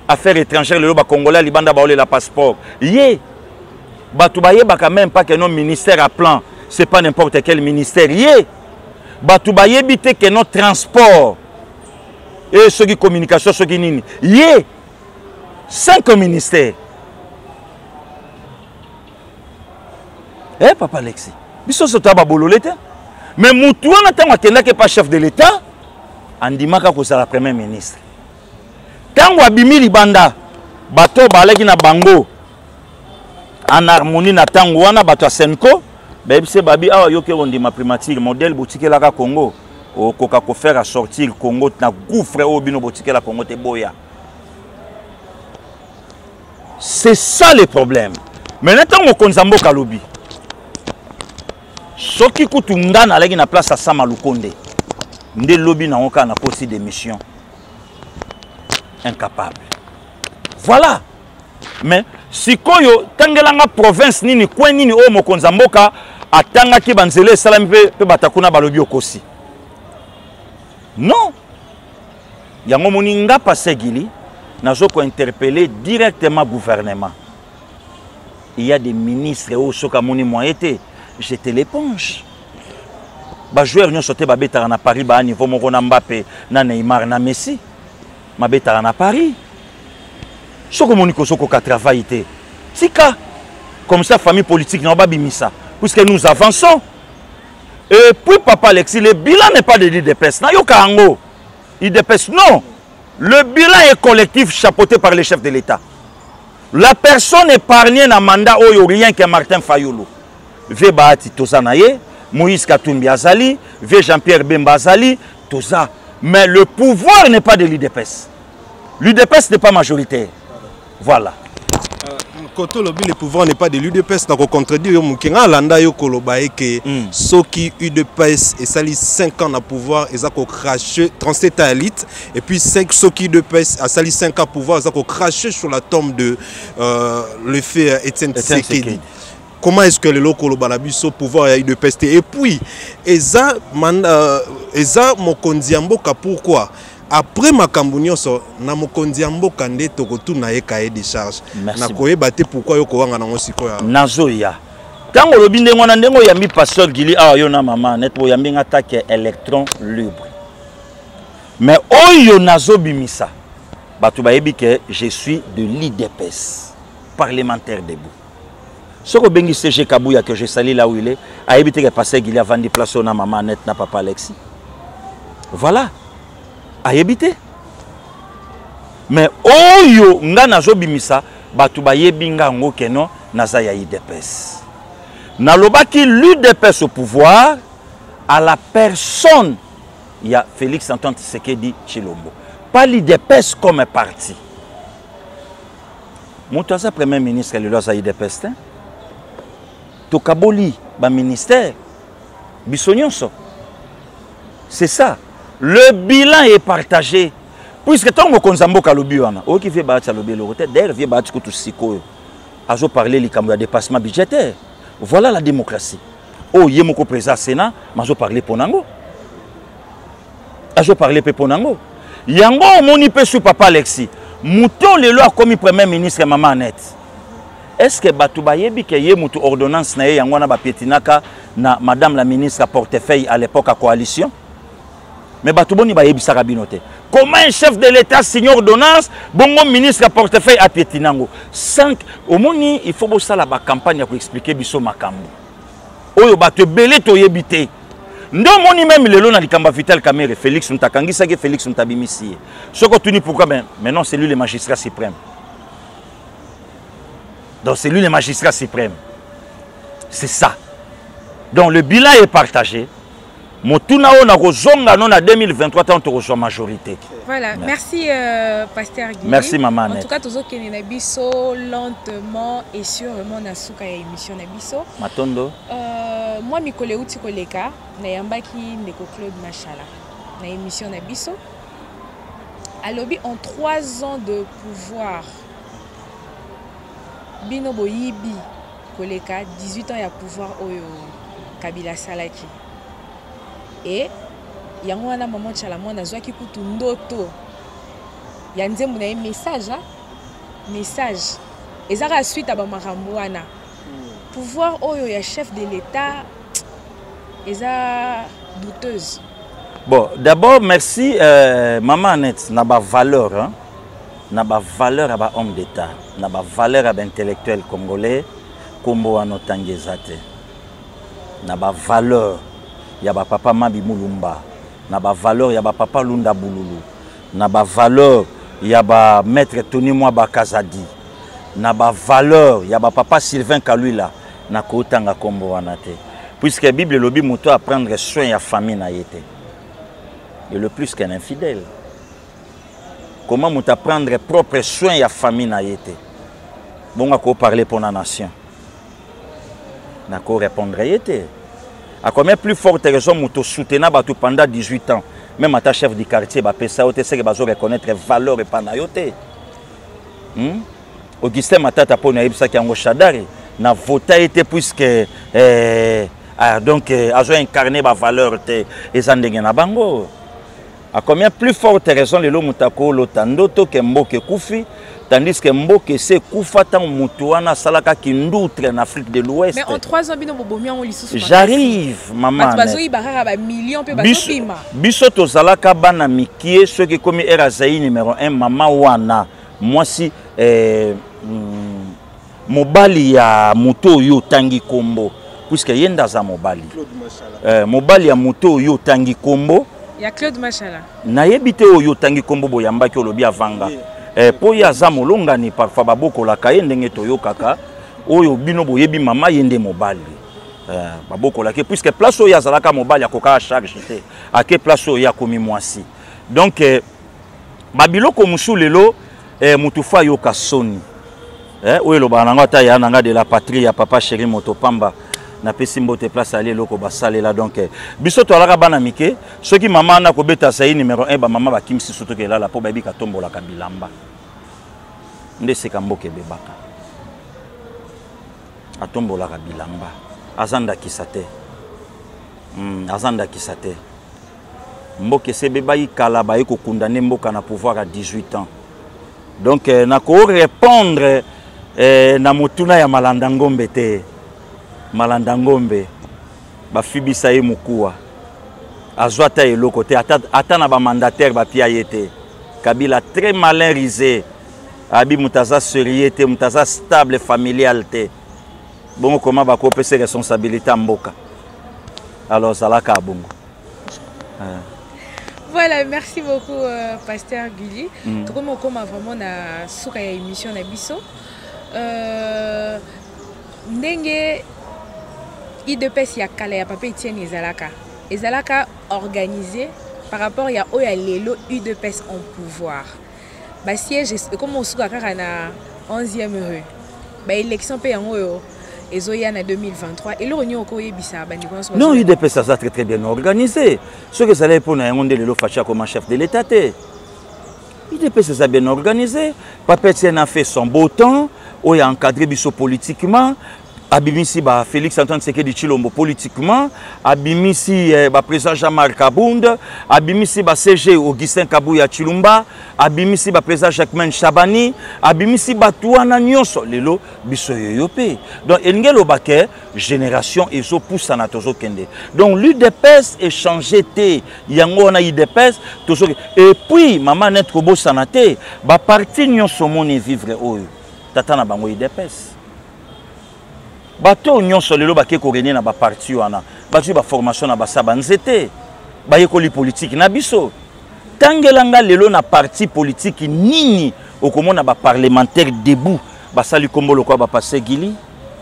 affaire étrangère lelo bacongolais ya libanda baolela passeport ye. Bato bayebaka même pas que non ministère à plan, c'est pas n'importe quel ministère ye. Bato bayebi te que non transport et soki communication soki nini ye. 5 ministères. Eh papa Alexis, biso so toya babolole te, mais mutu wana ntango akendaki epa chef de l'État andimaka kozala premier ministre. Ntango abimi libanda, bato balaki na bango en harmonie na ntango wana, bato ya Senco bayebisi babi awa yoki ondima primature modèle botikelaka Congo, okoka kofaire sortir Congo na gouffre oyo bino botikela Congo te, boya. C'est ça le problème. Maintenant ntango mokonzi ya mboka alobi, soki kutu nga nalaki na place ya Sama Lukonde nde lobi nango kaka nakosi démission, incapable. Voilà. Mais sikoyo tangelanga province nini, coin nini oyo mokonzi ya mboka atangaki banzela esalami mpe bato kuna balobi okosi. Non. Yango moni nga Pasteur Guily nazo ko interpeller directement gouvernement. Il y a des ministres oyo soki amoni moyen te, jete l'éponge. Ba joueurs nyonso te babetaka na Paris ba niveau moko na Mbappé, na Neymar, na Messi. Mabetaka na Paris. Soki omoni kozokoka travail te, tika. Comme ça famille politique na babimisa, puisque nous avançons. Et puis papa Alexis, le bilan n'est pas de l'UDPS. Na yoka yango. UDPS, non. Le bilan est collectif, chapeauté par le chef de l'État. La personne épargnée na mandat oyo rien que Martin Fayulu. Vie Bahati toza na ye, Moïse Katumbi azali, vie Jean-Pierre Bemba azali, toza. Mais le pouvoir n'est pas de l'UDPS. L'UDPS n'est pas majoritaire. Voilà. Koto lobi le pouvoir n'est pas de l'UDPS, na ko contredire yo moke. Nga alanda yo koloba ye ke soki UDPS esali 5 ans na pouvoir, eza ko cracher 37 ans élite, et puis 5 soki UDPS asali 5 ans pouvoir, eza ko cracher sur la tombe de le fait Etienne Etienne Tshisekedi. Tshisekedi. Comment est-ce que lelo koloba na biso pouvoir ya UDPS te? Et puis eza man, eza mokonzi ya mboka, pourquoi après makambo nyonso na mokonzi ya mboka nde tokotuna ye cahier de charge? Merci. Na koyeba te pourquoi yo kowanga nango sikoyo. Nazoya. Ntango olobi ndenge wana, ndenge oyambi pasteur Guily awa yo na mama net, oyambi nga take électron libre. Mais oyo nazobimisa, bato bayebi que je suis de l'UDPS, parlementaire debout. Soki obengi CG Kabuya que je salue là où il est, ayebi te que pasteur Guily avandi place oyo na mama net na papa Alexis. Voilà. Ayebi te. Mais oyo nga nazobimisa, bato bayebi nga yango ke non, naza ya UDPS. Nalobaki l'UDPS au pouvoir à la personne ya Félix Antoine Tshisekedi Tshilombo. Pas l'UDPS comme un parti. Moto aza premier ministre lelo aza UDPS te. Tokaboli ba ministère biso nyonso. C'est ça. Le bilan est partagé. Puisque tant mokonzi ya mboka alobi wana, oyoki vie Bahati alobi eloko te. D'ailleurs vie Bahati kutu sikoyo azo parler likambo ya dépassement budgétaire. Voilà la démocratie. Oyo ye moko président Sénat mazo parler ponango. Azo parler pe ponango. Yango omoni pe su papa Alexis. Mouton lelo akomi premier ministre maman Annette. Est-ce que bato bayebi ke ye mutu ordonnance na ye yango wana bapietinaka na madame la ministre à portefeuille à l'époque à coalition? Mais bato boni bayebisaka bino te. Comment un chef de l'État signe ordonnance, bongo ministre à portefeuille à pietinango? 5, omoni, il faut bosala ba campagne ya ko expliquer biso makambo. Oyo bato ebele toyebi te. Nde omoni même lelo na likambo ya Vital Kamerhe, Félix Mutakangisaki, Félix Mutabimisi ye. Soko tuni pourquoi, ben, maintenant c'est lui le magistrat suprême. Donc c'est lui le magistrat suprême. C'est ça. Donc le bilan est partagé. Motuna oyo nakozonga no na 2023 tango tokozwa majorité. Voilà, merci Pasteur Guy. Merci maman. En tout cas, tozokende na biso lentement et sûrement na suka ya émission na biso. Matondo. Moi mikolo euti koleka nayambaki ndeko Claude Machala na émission na biso. Alobi en 3 ans de pouvoir bino boyibi koleka 18 ans ya pouvoir oyo Kabila asalaki. Et yango wana mama Tshala Mwana azwaki kutu ndoto ya nzembo na ye message, ah? Message eza kaka suite ya bamakambo wana. Pouvoir oyo ya chef de l'État eza douteuse. Bon, d'abord merci maman Annette na ba valeur, hein? Na ba valeur ya ba homme d'État, na ba valeur ya ba intellectuel congolais, kombo wana otangi eza te. Na ba valeur ya ba papa Mabi Mulumba, na ba valeur ya ba papa Lunda Bululu, na ba valeur ya ba maître Tony Mwaba Kazadi, na ba valeur ya ba papa Sylvain Kalwila, na kotanga kombo wana te. Puisque Bible elobi moto a prendre soin ya famille na ye te. Et le plus qu'un infidèle. Comment moto a prendre propre soin ya famille na ye te? Bongo ako parler pour la nation. Nako répondre ye te. À combien plus forte raison moto soutenant bato pendant 18 ans, même ata chef du quartier bapesa yo te, c'est que bazo reconnaître valeur epa na yo te. Augustin Matata mpo nayebisaki yango Shadary na vota ye te puisque donc azo incarner ba valeur te, eza ndenge na bango. À combien plus forte raison lelo moto akolota ndoto ke mboka ekufi, tandis que mboka ese ekufa ntango moto wana asalaka kindutre en Afrique de l'Ouest. Mais en 3 ans bino bobomi yango lisusu makasi. J'arrive, maman. Bato bazoyiba kaka ba million mpe bazobima. Biso tozalaka bana mikie soki ekomi ere azali numéro 1 mama wana mwasi mobali ya moto oyo otangi kombo, puisque ye nde aza mobali. Claude Machala. Mobali ya moto oyo otangi kombo. Ya Claude Machala. Nayebi te oyo otangi kombo boyambaki olobi avanga. Po ye aza molongani, parfois babokolaka ye ndenge toyokaka. Oyo bino boyebi mama ye nde mobali. Babokolaki ye, puisque place oyo azalaka mobali akokaka charge te. Ake place oyo ye akomi mwasi. Donc babiloko mosusu lelo motu fa ayoka soni. Oyo elobaka nango ata ya nanga de la patrie ya papa chéri moto pamba. Napesi mbote place ali eloko basalela. Donc biso toalaka bana mike, soki mama wana kobeta sayi numéro 1, ba mama bakimisi soto kelala po bayebi katombolaka bilamba. Nde seka mboka ebebaka. Atombolaka bilamba. Aza ndakisa te. Aza ndakisa te. Mboka ese ebebaki kala, baye kokunda nde mboka na pouvoir à 18 ans. Donc nako répondre na motuna ya Malanda Ngombe te. Malanda Ngombe bafibisa ye mokuwa, azwa ata eloko te, ata na ba mandataire bapia ye te. Kabila très malin, risé, abi moto aza sérieux te, moto aza stable familial te. Bongo koma bakopesa responsabilité ya mboka? Alors zalaka bongo. Voilà, merci beaucoup Pasteur Gully. Tokomi okoma vraiment na suka ya émission na biso. Ndenge UDPS ya kala ya Papa Etienne ezalaka, ezalaka organisé par rapport ya oyo ya lelo UDPS en pouvoir. Ba siège ekoma osuka kaka na 11e rue. Ba élection pe yango oyo ezoya na 2023. Eloko nini okoyebisa bandeko nyonso? Non, UDPS aza très très bien organisé. Soki ezalaki mpona yango nde lelo Fatshi akoma chef de l'État te. UDPS eza bien organisé. Papa Etienne a fait son beau temps oyo a encadré biso politiquement, abimisi ba Félix Antoine Tshisekedi Tshilombo politiquement, abimisi ba président Jean-Marc Kabund, abimisi ba CG Augustin Kabuya Tshilumba, abimisi ba président Jacquemain Shabani, abimisi bato wana nyonso lelo biso yoyo pe. Donc elingi eloba ke génération ezopusana, tozokende. Donc l'UDPS échanger te, yango wana UDPS tozokende. Et puis mama net kobosana te, ba parti nyonso moni vivre oyo tata na bango UDPS. Bato nyonso lelo bake korenie na baparti wana, bazwi baformation na basa banzete, bayekoli politike na biso. Tangelanga lelo na parti politike nini okomona baparlementaire debout basali kombo lokola bapasteur Gili,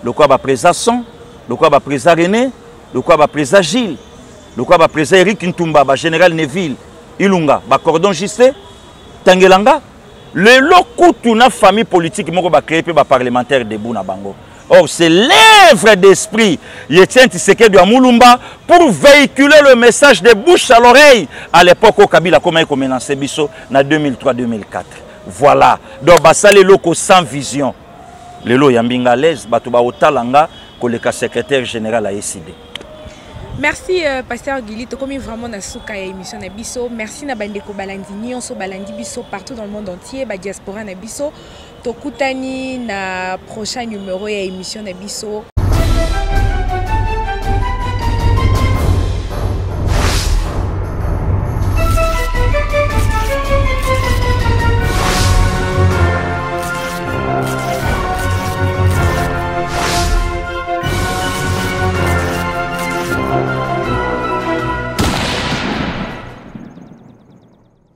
lokola baprésident Son, lokola baprésident René, lokola baprésident Gilles, lokola baprésident Eric Ntumba, bagénéral Neville Ilunga, bacordon Justin. Tangela nga lelo kutu na famille politique moko bacree mpe baparlementaire debout na bango. Or, c'est l'œuvre d'esprit Etienne Tshisekedi ya Mulumba pour véhiculer le message de bouche à l'oreille à l'époque au Kabila comment il menaçait biso na 2003-2004. Voilà. Donc basale eloko sans vision. Lelo oyambi nga à l'aise, bato baotala nga koleka secrétaire général à ECD. Merci pasteur Guily, tokomi vraiment na suka ya émission na biso. Merci na bandeko balandi nyonso balandi biso partout dans le monde entier, ba diaspora na biso. Tokutani na prochain numéro ya émission na biso.